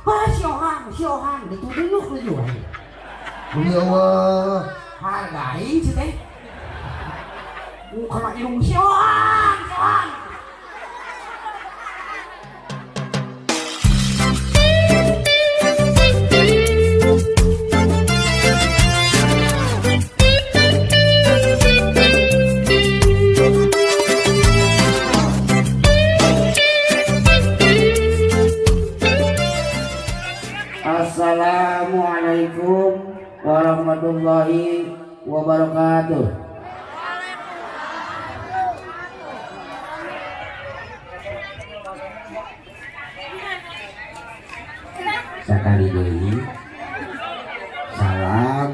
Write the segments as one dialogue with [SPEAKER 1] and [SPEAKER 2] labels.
[SPEAKER 1] Ah si Ohang, si Ohang dituduluk lu juga.
[SPEAKER 2] Ya Allah,
[SPEAKER 1] hargai sih teh. Kalau irung si Ohang, si Ohang.
[SPEAKER 2] Assalamualaikum warahmatullahi wabarakatuh. Sekali deui salam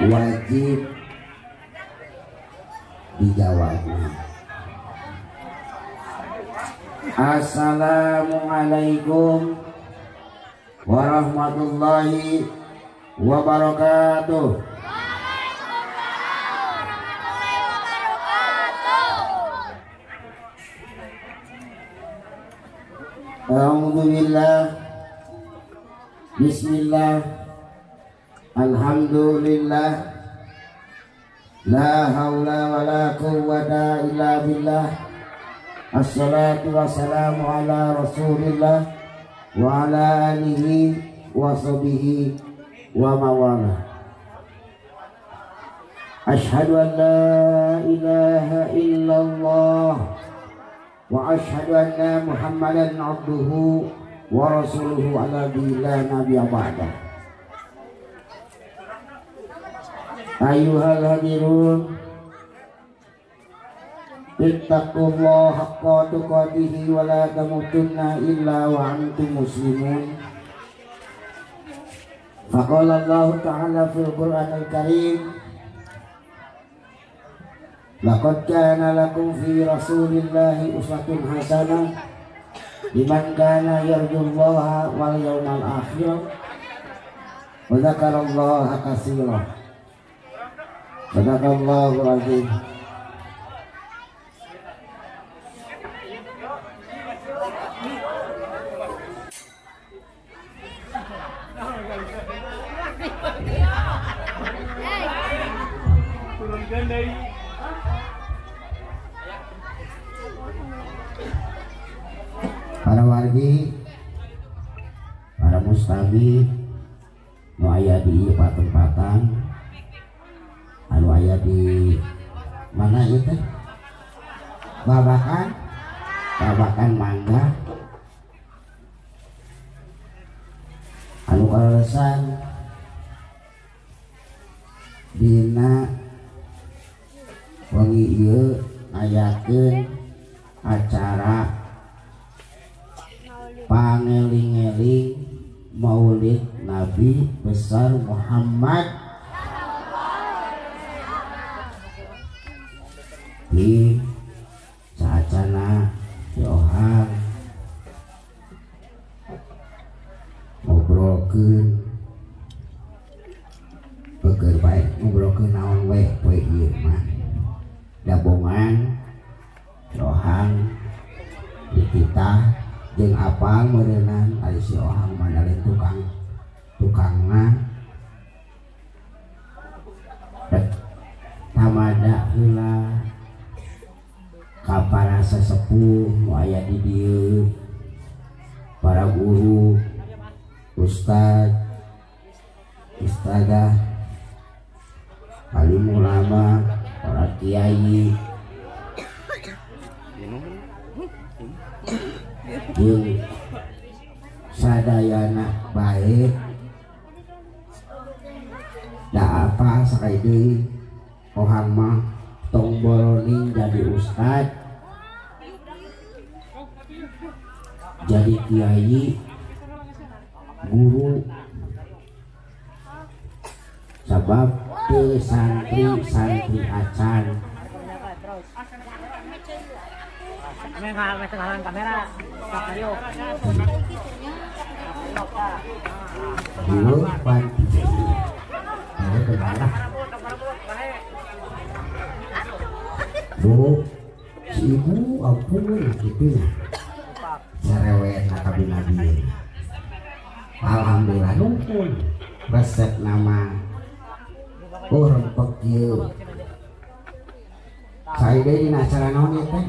[SPEAKER 2] wajib dijawab. Assalamualaikum warahmatullahi wabarakatuh.
[SPEAKER 3] Waalaikumsalam warahmatullahi wabarakatuh.
[SPEAKER 2] A'udzubillah, bismillah, alhamdulillah, la haula wala quwwata illa billah. Assalatu wassalamu ala rasulillah wa ala alihi wa sahbihi wa mawala. Ashhadu an la ilaha illallah wa ashhadu anna muhammadan abduhu wa rasuluhu ala la nabiyya ba'da. Ayyuhal hadirun, ittaqullaha haqqa tuqatihi wa la tamutunna illa wa antum muslimun. Faqala Allah ta'ala fil Qur'anil Karim, laqad kana lakum fi rasulillahi uswatun hasanah liman kana yarjullaha wal yawmal akhir wa dzakarallaha katsiran. Sadaqallahul azim. Para wargi, para mustami, nu aya di patempatan, anu aya di mana ieu teh? Babakan, Babakan mangga, anu kaleresan dina wengi ieu ngayakeun acara pangeling-eling Maulid Nabi besar Muhammad di saacana di Ohang ngobrolkeun beger bae ngobrolkeun naon we poe ieu mah dabongan Ohang di kita jeung apal meureunan ari si Ohang mah da lain tukang tukangna rek tamada heula ka para sesepuh nu aya di dieu, para guru, ustad, ustadzah, alim ulama, para kiai, jeung sadayana bae da apa sakali deui Ohang mah tong boroning jadi ustad, jadi kiai, guru, sabab teu santri-santri acan. Dulu pan Bu, si ibu ampun gitu ya. kabina-bina. Alhamdulillah nuhun resep nama oh rempek ieu. Saya deui dina acara naon ieu teh?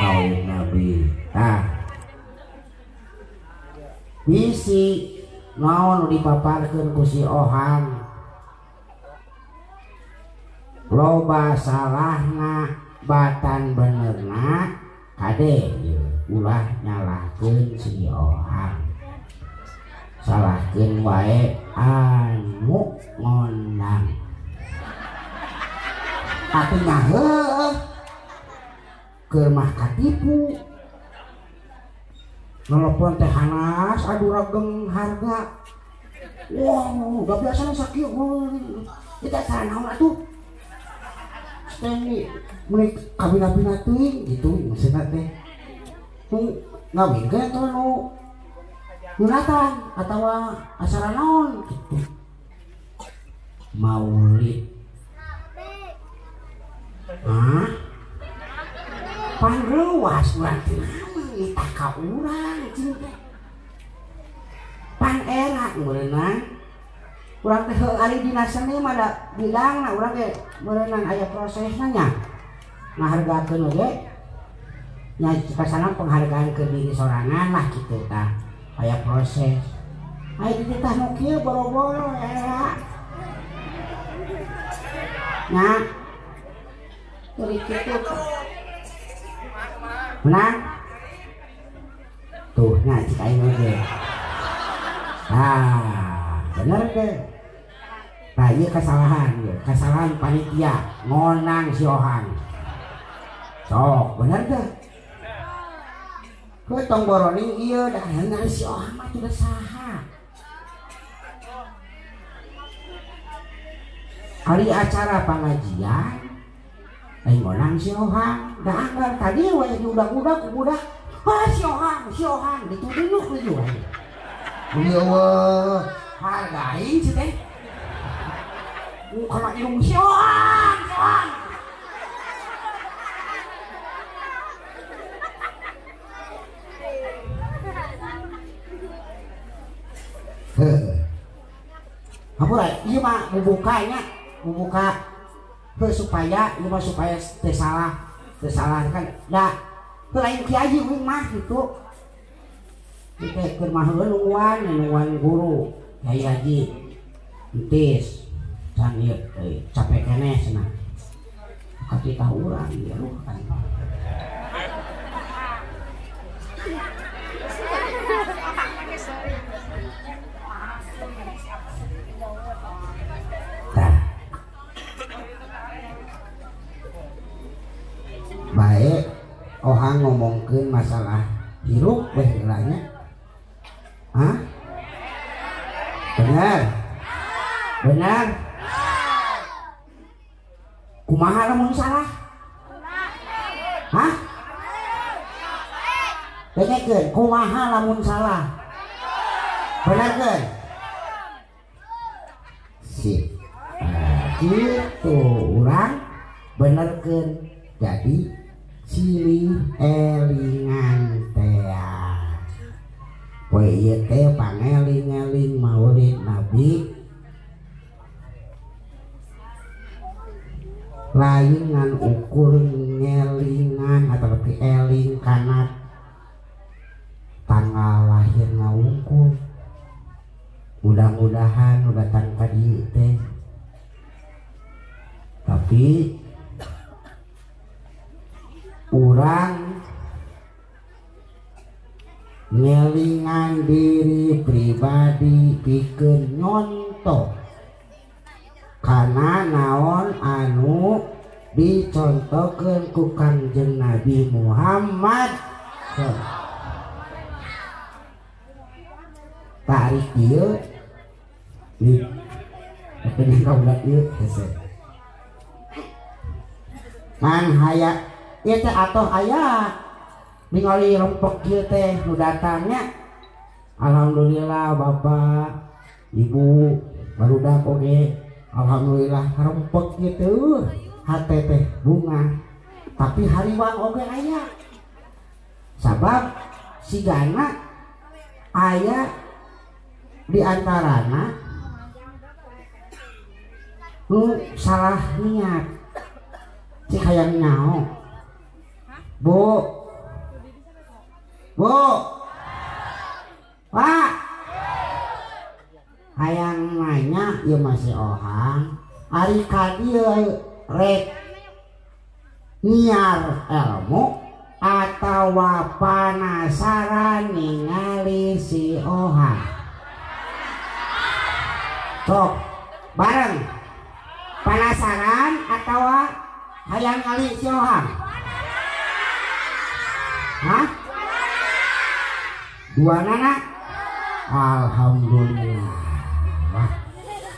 [SPEAKER 2] Maulid Nabi. Tah. Bisi naon nu dipaparkeun ku si Ohang. Loba salahna batan benerna kade ulah nyalahkeun si Ohang. Salahkeun wae anu ngondang. Atuh nya heueuh keur mah katipu. Nelpon teh hanas adu regeng harga. Wah, udah biasa sakieu. Kita acara naon atuh? Teh meuni kabina-bina teuing gitu maksudna teh. Nu ngawinkeun atuh nu nyunatan atawa acara naon gitu. Maulid. Hah? Pangreuwas urang teh naon nitah ka urang cing teh. Pan era meureunang urang teh heuh ari dina seni mah da bidangna urang ge meureunang aya prosesna nya. Ngahargakeun oge nya kasana penghargaan ke diri sorangan lah kitu tah. Aya proses. Aya dititah nu kieu boro-boro era. Nya teu kitu. Menang? Tuh nya cik aing oge. Ah, bener deh. Nah, iya kesalahan, ya. Kesalahan panitia ngonang si Ohang. Sok, bener deh. Heuh tong boroning ieu dah ngan si Ohang mah teu saha. Kali acara pengajian lain ngonang si Ohang, dah anggar tadi we diudak-udak ku budak. Ah, si Ohang, si Ohang ditudinuk deui we. Beliau hargain sih teh. Kana irung si Ohang, si Ohang. Heuh. Hampura ieu mah mubukanya, mubuka heuh supaya ieu mah supaya teu salah kan. Da heuh lain kiai uing mah kitu. Kita keur mah heueuh nungguan guru Kiai Haji entis can ieu capek keneh cenah. Katitah urang ieu ruh kan. Tah. Bae Ohang ngomongkeun masalah hirup we heula nya. Hah? Benar? Benar? Kumaha lamun salah? Hah? Dengekeun, kumaha lamun salah? Benerkeun? Sip. Nah, gitu urang benerkeun. Jadi silih elingan teh. Poe ieu teh pangeling-eling Maulid Nabi lain ngan ukur ngelingan atau lebih eling kana tanggal lahir ngawungkul. Mudah-mudahan udah datang ka dieu teh. Tapi urang ngelingan diri pribadi pikeun nyontoh kana naon anu dicontohkeun ku Kangjeng Nabi Muhammad. Tarik ieu nih kening kaulat ieu hese. Ngan haya ieu teh atoh aya ningali rempek ieu teh nu datangnya. Alhamdulillah bapak ibu barudak oge alhamdulillah rempek ieu teh hate teh bunga. Tapi hariwang oge aya sabab Sigana aya di antarana nu salah niat cik hayang nyaho. Bu, Bu, Pak, hayang nanya ieu mah si Ohang ari ka dieu rek nyiar ilmu atawa panasaran ningali si Ohang. Sok bareng penasaran atawa hayang ngali si Ohang? Hah? Dua nana? Alhamdulillah.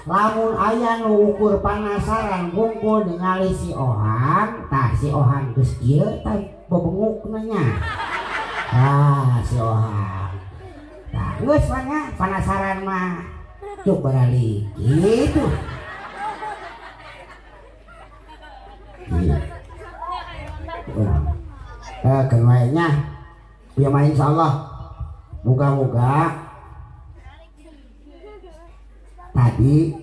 [SPEAKER 2] Lamun aya nu ukur panasaran bungkul ningali si Ohang, tah si Ohang geus kieu tah bebenguk nanya. Ah, si Ohang. Tah geus nya panasaran mah cuk baralik gitu. Kenuainya ya mah insyaallah moga-moga tadi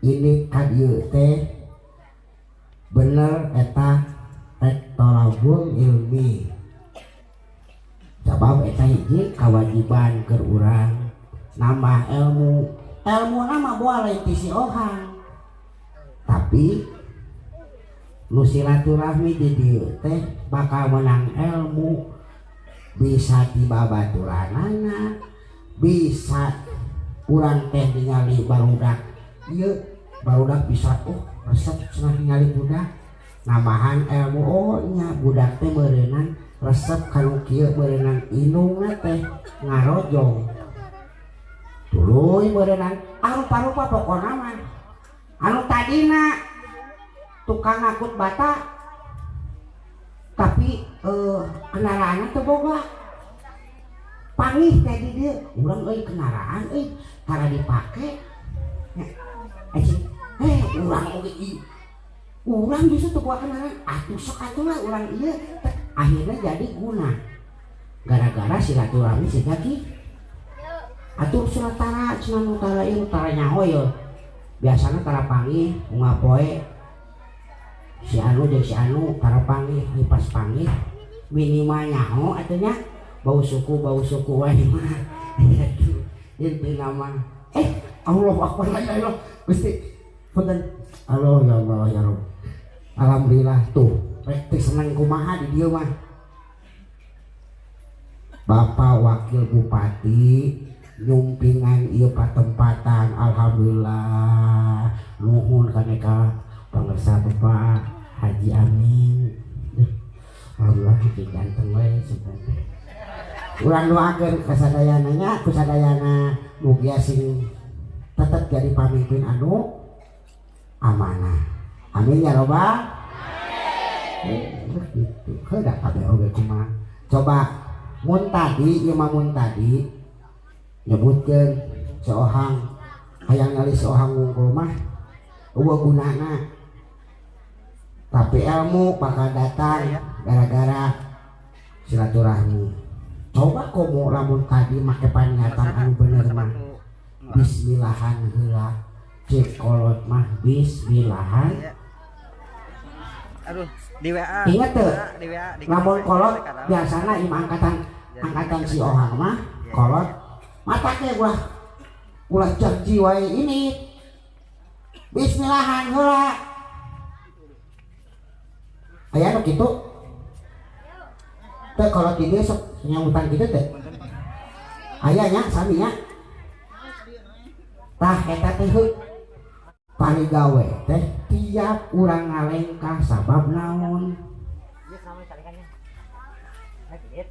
[SPEAKER 2] ini kadieu teh bener eta rek tolabul ilmi sabab eta hiji kewajiban keur urang nambah ilmu. Ilmu nama boleh ti si Ohang tapi nu silaturahmi di dieu teh bakal menang ilmu, bisa dibabaturanana, bisa urang teh ningali barudak ieu barudak bisa oh resep cenah ningali budak nambahan ilmu. Oh nya budak teh meureunang resep kanu kieu meureunang indungna teh ngarojong tuluy meureunang arupa-rupa pokona mah anu tadina tukang ngangkut bata tapi kendaraanna teu boga pangih teh di dieu urang euy kendaraan euy tara dipake urang oge ieu urang justru teu boga kendaraan atuh sok atuh lah urang ieu akhirnya jadi guna gara-gara silaturahmi si kaki atuh cenah tara cenah nu tara ieu tara nyaho ye biasana tara pangih unggal poe si anu jeung si anu tara pangih pas pangih minimal nyaho atuh nya bau suku wae mah aduh intina mah Allahu akbar la ilaha illallah Gusti punten Allah ya Allah ya Rabb alhamdulillah tuh rek teh seneng kumaha di dieu mah Bapak Wakil Bupati nyumpingan ieu patempatan alhamdulillah nuhun kaneka pangersa Bapak Haji Amin. Alhamdulillah kieu ganteng we sebenarnya. Urang doakeun kasadayana nya kusadayana mugia sing tetep jadi pamimpin anu amanah. Amin ya robbal alamin. Gitu. Heuh da kabeh oge kumaha. Coba mun tadi ieu mah mun tadi nyebutkeun si Ohang hayang ngali si Ohang wungkul mah eueuh gunana. Tapi ilmu bakal datang gara-gara silaturahmi. Coba komo lamun tadi make paniatan anu bener mah bismillahan heula cek kolot mah bismillahan.
[SPEAKER 4] Aduh di WA.
[SPEAKER 2] Ingat teu lamun kolot biasana ieu angkatan si Ohang mah kolot mata teh ulah janji wae ini bismillahan heula. Aya nu kitu teh kolot di dieu sok nyambutan kitu teh aya nya sami nya tah eta teh heuh parigawe teh tiap urang ngalengkah sabab naon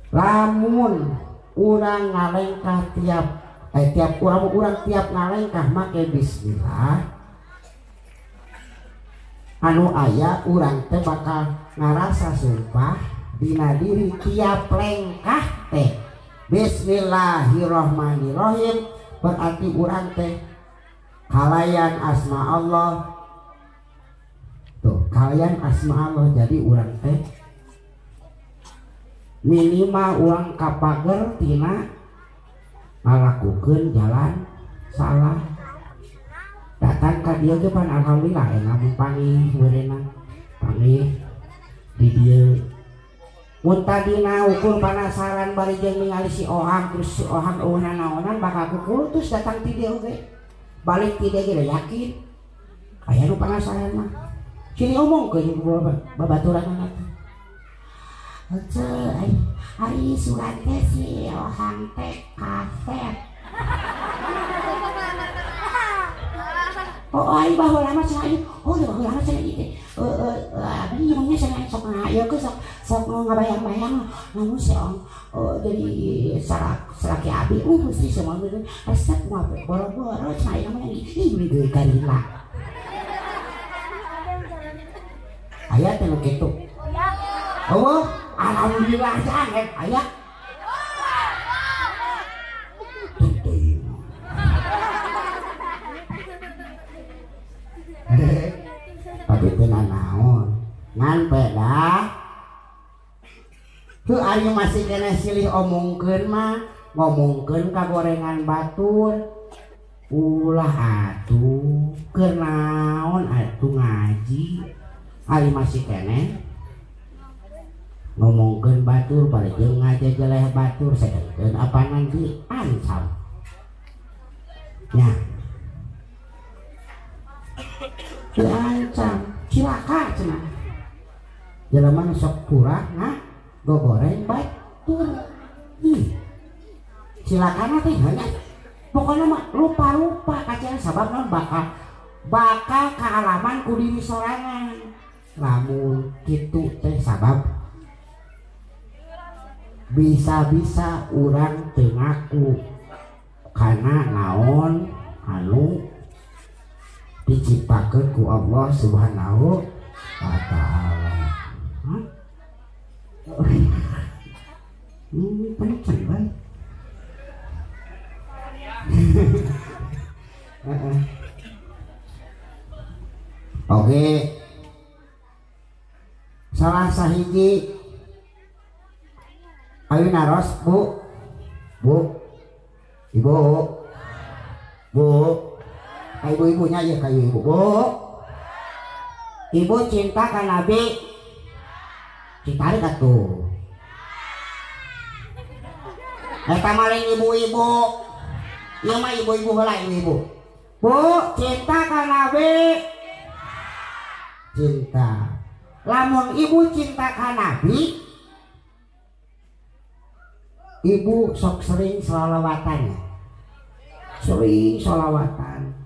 [SPEAKER 2] lamun urang ngalengkah tiap tiap urang tiap ngalengkah make bismillah anu aya urang teh bakal ngarasa sumpah dina diri tiap lengkah teh bismillahirrahmanirrahim berarti urang teh kalayan asma Allah tuh kalayan asma Allah jadi urang teh Minimal uang kapager tina ngalakukeun jalan salah. Datang ka dieu ge pan alhamdulillah enak panggih meureunna. Panggih di dieu. Mun tadina ukur panasaran bari jeung ningali si Ohang terus si Ohang eueuh nanaonan bakal kukultus datang ti dieu ge. Balik ti dieu ge yakin. Aya nu panasaran mah. Sini omong ke babaturan anak.
[SPEAKER 1] Heueuh ari sugan teh si Ohang teh kasep. Oh ari baheula mah cenah ieu. Oh baheula mah cenah ieu teh. Abi ngomongnya cenah sok ieu ke sok ngabayang-bayang namun si Ohang jadi salaki abi mesti semua resep mah boro-boro cenah ieu mah ih geus karila. Aya teh nu kitu. Oh, alhamdulillah jangan aya. Tapi teh nanaon? Ngan pedah. Heuh ari masih keneh silih omongkeun mah, ngomongkeun ka gorengan batur. Ulah atuh, keur naon atuh ngaji. Ari masih keneh ngomongkeun batur bari jeung ngajejeleh batur sedengkeun apanan diancam. Nya. Diancam, cilaka cenah. Jelema nu sok purah nah gogoreng batur. Cilakana teh hanya pokona mah lupa-lupa kaceun sabab naon bakal kaalaman ku diri sorangan. Lamun kitu teh sabab bisa-bisa urang teu ngaku kana naon anu diciptakeun ku Allah Subhanahu wa taala. Hah? Pencen bae. Oke. Salah sahiji ayo naros bu, bu, ibu, bu, ibu-ibunya ya kayu ibu, bu, ibu cinta kan Nabi, cinta atuh. Eta maling ibu-ibu, ieu mah ibu-ibu heula ibu-ibu. Bu, cinta kan Nabi, cinta. Lamun ibu cinta ka Nabi, ibu sok sering sholawatan, sering sholawatan.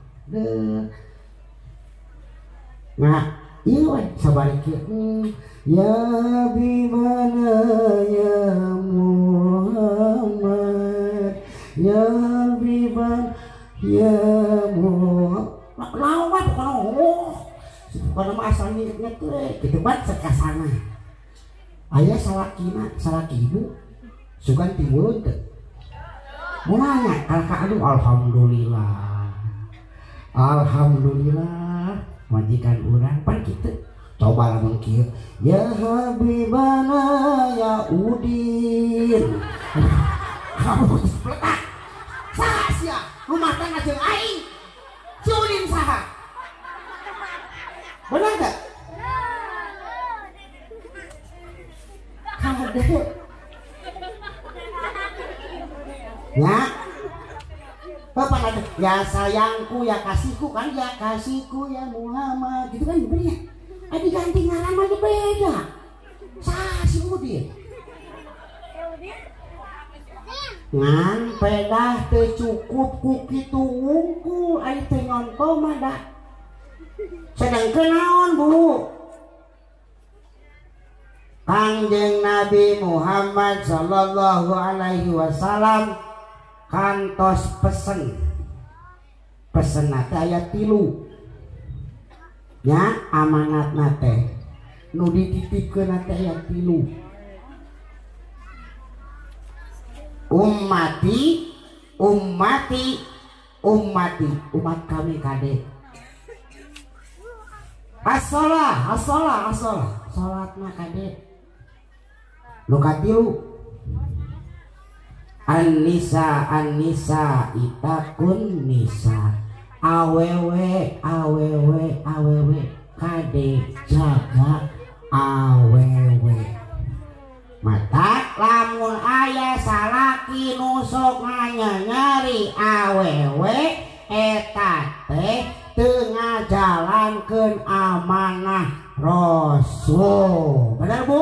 [SPEAKER 1] Nah, iya weh sabari kieu. Ya bimana ya Muhammad, ya bimana ya Muhammad. Lawan pokona oh. Pokona mah asal nginget teh kitu bat sekasana. Aya salakina, salaki ibu sugan timurun teh. Mulanya kalaka aduh alhamdulillah. Alhamdulillah majikan urang pan kitu. Coba lamun kieu, ya habibana ya Udin. Kamu peletak. Saha sia? Rumah tangga jeung aing. Si Udin saha? Benar enggak? Kade. Ya. Bapak ada ya sayangku ya kasihku kan ya kasihku ya Muhammad gitu kan benernya. Eh diganti ngaran mah beda. Sah si Udin. Ngan pedah teu cukup ku kitu wungkul ari teu nyonto mah da. Sedengkeun naon Bu? Kangjeng Nabi Muhammad sallallahu alaihi wasallam kantos pesen. Pesen teh aya 3. Nya amanatna teh nu dititipkeun teh aya 3. Ummati, ummati, ummati, umat kami kade. As-shalah, as-shalah, as-shalah. Salatna kade. Nu katilu An-nisa an-nisa itakun nisa. Awewe awewe awewe kade jaga awewe. Mata lamun aya salaki nu sok nganyeri awewe eta teh teu ngajalankeun amanah Rasul. Bener Bu?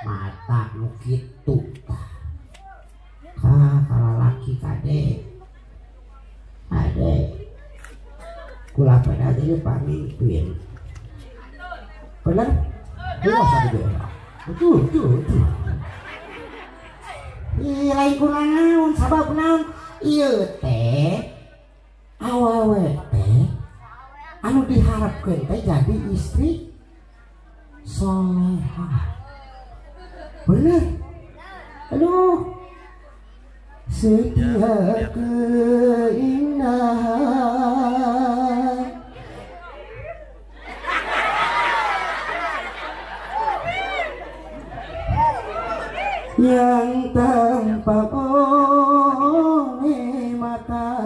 [SPEAKER 1] Mata nu kitu tah. Ka kalalaki kade. Ade. Kula pada jadi pamimpin. Bener? Kuasa di daerah. Betul, betul, betul. Ih, lain kuna naon, sabab naon? Ieu teh awewe teh anu diharapkeun teh jadi istri solehah. Bener? Aduh. Setiap keindahan yang tampak oleh mata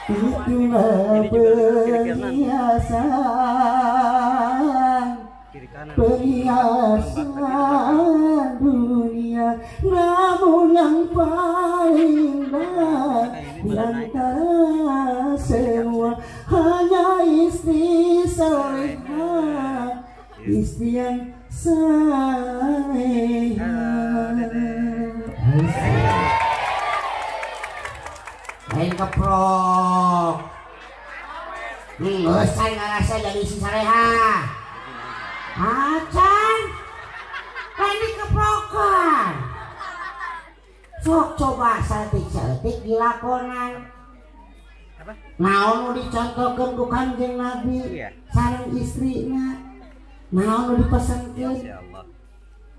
[SPEAKER 1] itulah perhiasan, perhiasan dunia, namun yang paling indah di antara semua hanya istri solehah, istri yang salehah. Lain keprok, geus ngarasa jadi istri salehah. Acan, lain keprokan. Sok coba saeutik-saeutik dilakonan. Naon nu dicontohkeun ku Kanjeng Nabi sareng istrina, naon nu dipesenkeun?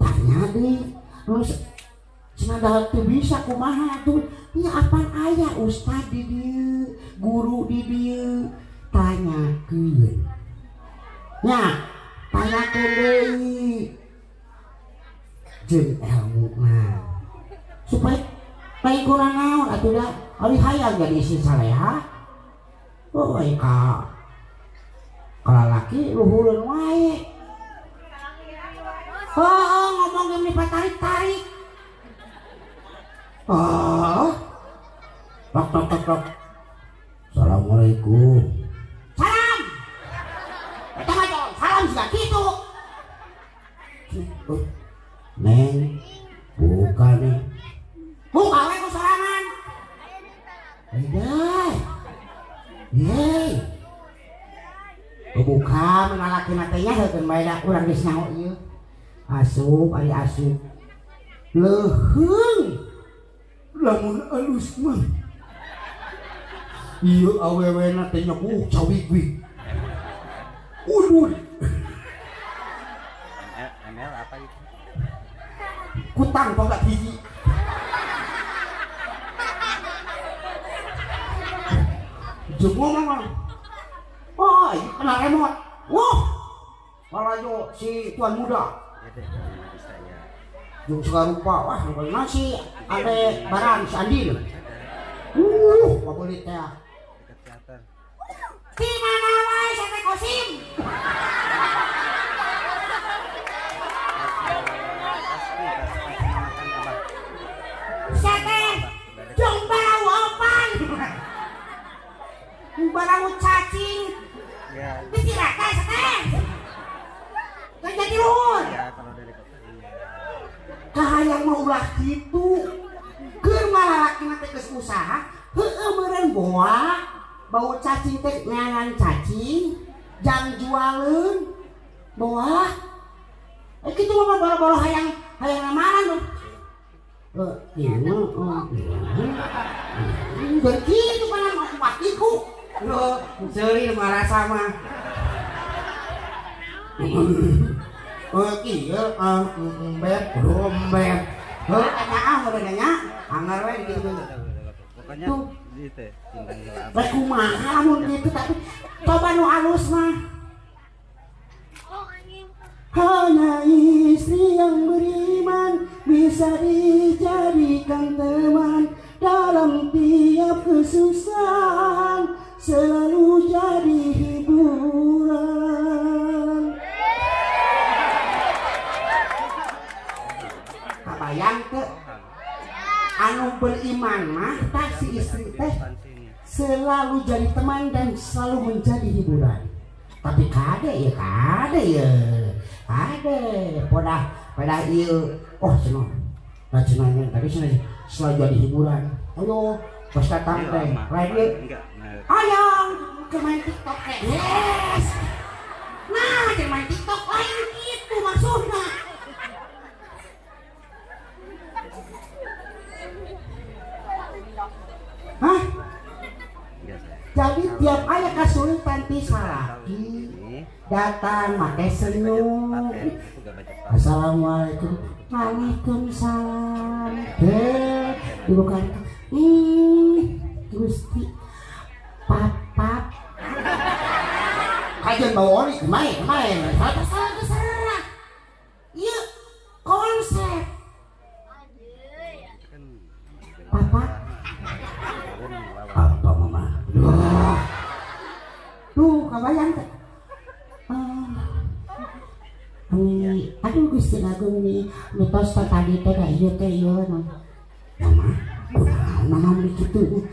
[SPEAKER 1] Tanya deui, nu cenah da teu bisa kumaha atuh? Nya apan aya ustad di dieu, guru di dieu, tanyakeun. Nya, tanyakeun deui jeung elmuna. Supaya lain kurang naon atuh da, ari hayang jadi istri salehah. Oh, ka kalalaki luhureun wae. Oh, ngomong jeung dipatarik-tarik. Oh. Tok tok tok tok. Assalamualaikum. Salam. Eta mah salam juga kitu. Neng, buka nih. Buka we ku sorangan. Hei. Yeay. Buka menalaki matanya heukeun bae da urang geus nyaho ieu. Asup ari asup. Leuheung. Lamun alus mah. Ieu awewena teh nyepuh cawigwig. Udud.
[SPEAKER 4] ML apa itu?
[SPEAKER 1] Kutang tongkat hiji. Jeung ngomong. Oh, kena remote. Wah. Walajo si tuan muda. Jeung segala rupa, wah nasi ade barang si Andin. Pabelit teh. Di mana wae sate kosim? Sate jeung barau opan. Barau cacing.
[SPEAKER 4] Ya.
[SPEAKER 1] Diciraka sate. Kan jadi luhur.
[SPEAKER 4] Ya, kalau dari kota.
[SPEAKER 1] Kahayang mah ulah kitu. Keur malalaki mah teh geus usaha, heueuh meureun boa bau cacing teh neangan cacing, jang jualeun boa. Eh kitu mah boro-boro hayang hayang mana nu. Heuh, ieu mah. Kitu kana mah patiku. Loh, seuri marasa mah. Oh kieu embet kudu embet. Heuh nya meureun nya anggar we kitu.
[SPEAKER 4] Pokoknya ieu teh tintang heula.
[SPEAKER 1] Rek kumaha lamun kitu tapi coba nu alus mah. Hanya istri yang beriman bisa dijadikan teman dalam tiap kesusahan, selalu jadi hiburan. Kabayang teu anu beriman mah tah si istri teh selalu jadi teman dan selalu menjadi hiburan. Tapi kade ya kade ya kade podah ieu oh cenah nah cenah tadi cenah selalu jadi hiburan. Ayo pas datang teh lain ieu hayang ke main TikTok teh. Yes. Nah, ke main TikTok lain gitu maksudna. Hah? Jadi tiap aya kasulitan ti salaki datang make senyum. Assalamualaikum. Waalaikumsalam. Heh, dibuka. Gusti papap. Kajian bawa oli kemarin, kemarin. Salah salah. Ieu konsep. Papa.
[SPEAKER 2] Apa mama?
[SPEAKER 1] Duh, kabayang teh. Aduh Gusti Agung nih, mitos tadi teh da ieu teh ieu.
[SPEAKER 2] Mama, kunaon
[SPEAKER 1] mama meuni kitu?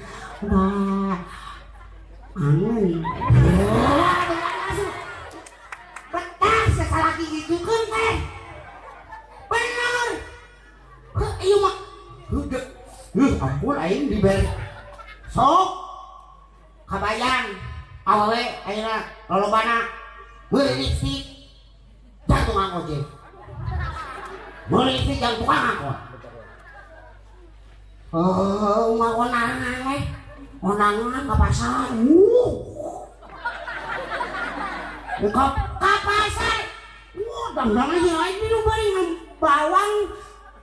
[SPEAKER 1] Udah angen. Betah sasalaki gitukeun teh. Bener. Heuh ieu mah.
[SPEAKER 2] Heuh, heuh ampun aing dibere. Sok kabayang awewe ayeuna lolobana meuli lipstik jang tukang ojek. Meuli lipstik jang tukang angkot.
[SPEAKER 1] Oh, mah onangan we. Onangan ka pasar. Ka pasar. Dangdang aja aing minum bari bawang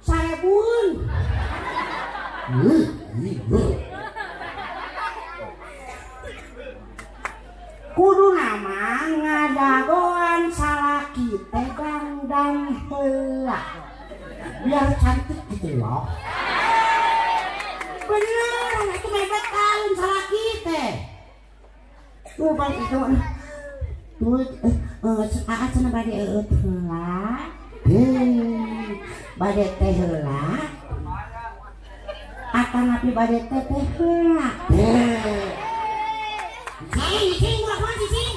[SPEAKER 1] 1000-eun. Kudu nama ngadagoan salaki teh dangdang heula.
[SPEAKER 2] Biar cantik gitu loh.
[SPEAKER 1] Bener, itu mebet kalun salaki teh. Tuh bang itu tuh aa cenah bade eueut heula. Bade teh heula. Atanapi bade teh teh heula. Cing, cing, ulah kumaha cing.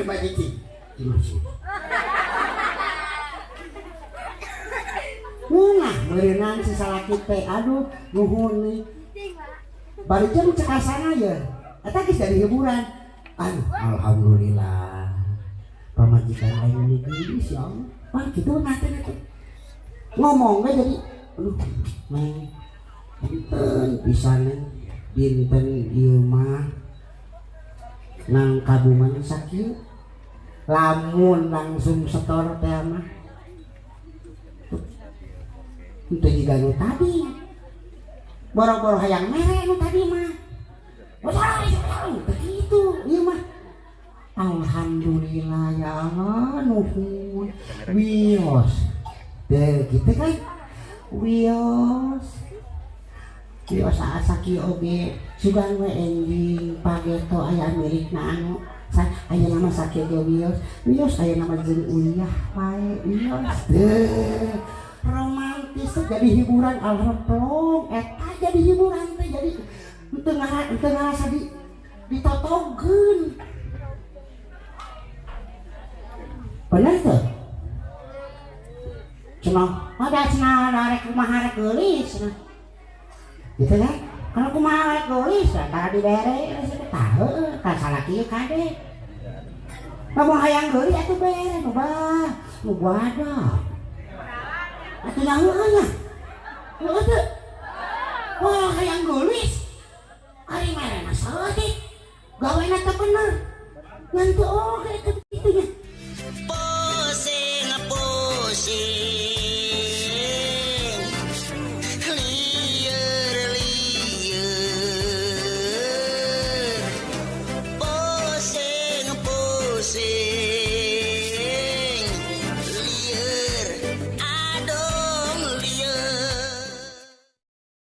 [SPEAKER 2] Bade cing.
[SPEAKER 1] Nah, meureunang si salaki teh aduh nuhun nih.
[SPEAKER 2] Bari jeung cek asana ye. Eta geus jadi hiburan. Aduh, alhamdulillah. Pamajikan aing ini geulis ya Allah.
[SPEAKER 1] Wah, kitu mah teh atuh. Ngomong we jadi aduh, neng.
[SPEAKER 2] Dinten pisan dinten ieu mah nang kabungan sakieu.
[SPEAKER 1] Lamun langsung setor teh mah. Itu juga nu tadi boro-boro hayang mere nu tadi mah begitu ieu mah. Alhamdulillah ya Allah nuhun wios deh gitu kan wios wios asa kieu oge sugan we enjing pageto aya milikna anu aya nama sakieu ge wios wios aya nama jeung uyah wae wios deh romantis jadi hiburan alhamdulillah eta jadi hiburan teh jadi teu ngarasa di ditotogeun. Bener teu? Cenah ada cenah rek kumaha rek geulis cenah. Gitu kan? Kalau kumaha rek geulis tara dibere geus tah heueuh ka salaki kade. Lamun hayang geulis atuh bere nu bah nu buada. Atuh nya heueuh nya.